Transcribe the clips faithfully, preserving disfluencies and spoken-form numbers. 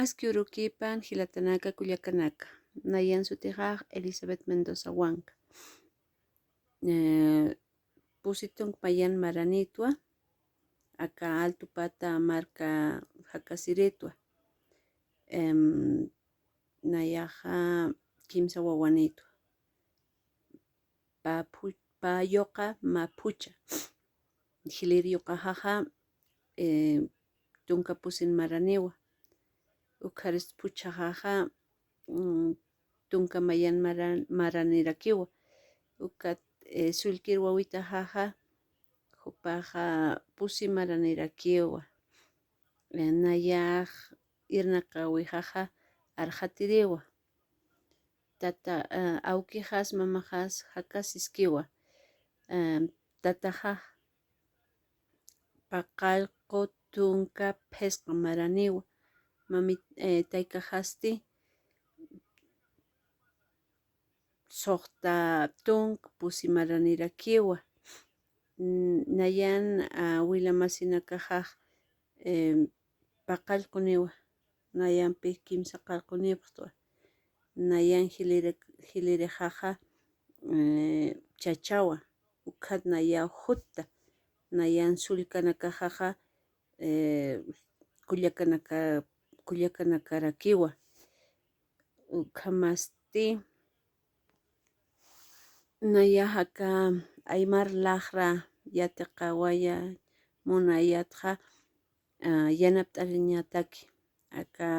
Aski urukipan jilatanaka kullakanaka. Nayan sutixax Elizabeth Mendoza Huanca. Eh, pusi tunk mayan maranitwa, aka Altupata marka jakasiritwa. Em, nayaxa kimsa wawanitwa. Pa phu-, pa yuqa ma phucha. Jilïr yuqaxaxa, eh, tunka pusin maraniwa. Ukharis phuchaxaxa, mm, tunka mayan maran-, maranirakiwa. Ukat, eh, sullkir wawitaxaxa, jupaxa pusi maranirakiwa. Eh, nayax irnaqäwixaxa arxatiriwa. Tata, eh, awkixas mamaxas jakasiskiwa. Eh, tataxax paqallqu tunka phisqa maraniwa. Mami, eh, taykaxasti suxta tunk pusi maranirakiwa. Mm, nayan, ah, wila masinakaxax, em, paqallquniwa. Nayampix kimsa qallqunipxtwa. Nayan jiliri-, jilirixaxa, eh, chachawa. Ukhat nayaw jutta. Nayan sullkanakaxaxa, eh, kullakanaka-, kullakanakarakiwa. Ukhamasti nayax aka aymar laxra yatiqawaya munayatxa, ah, yanapt'añataki. Aka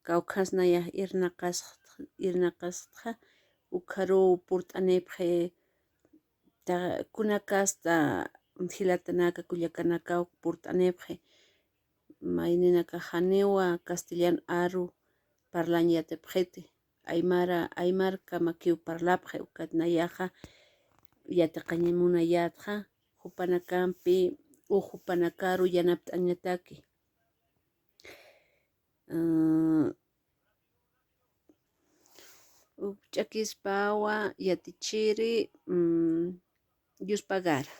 kawkhans nayax irnaqas-, irnaqastxa, ukharuw purt'anipxi, ta-, kunakasta jilatanaka kullakanakaw purt'anipxi. Mayninakax janiwa castellan aru parlañ yatipxiti. Aymara, aymarkamakiw parlapxi, ukat nayaxa yatiqañ munayätxa, jupanakampi, u jupanakaru yanapt'añataki. Ah, uk ch'akispawa yatichiri, mm, yuspagara.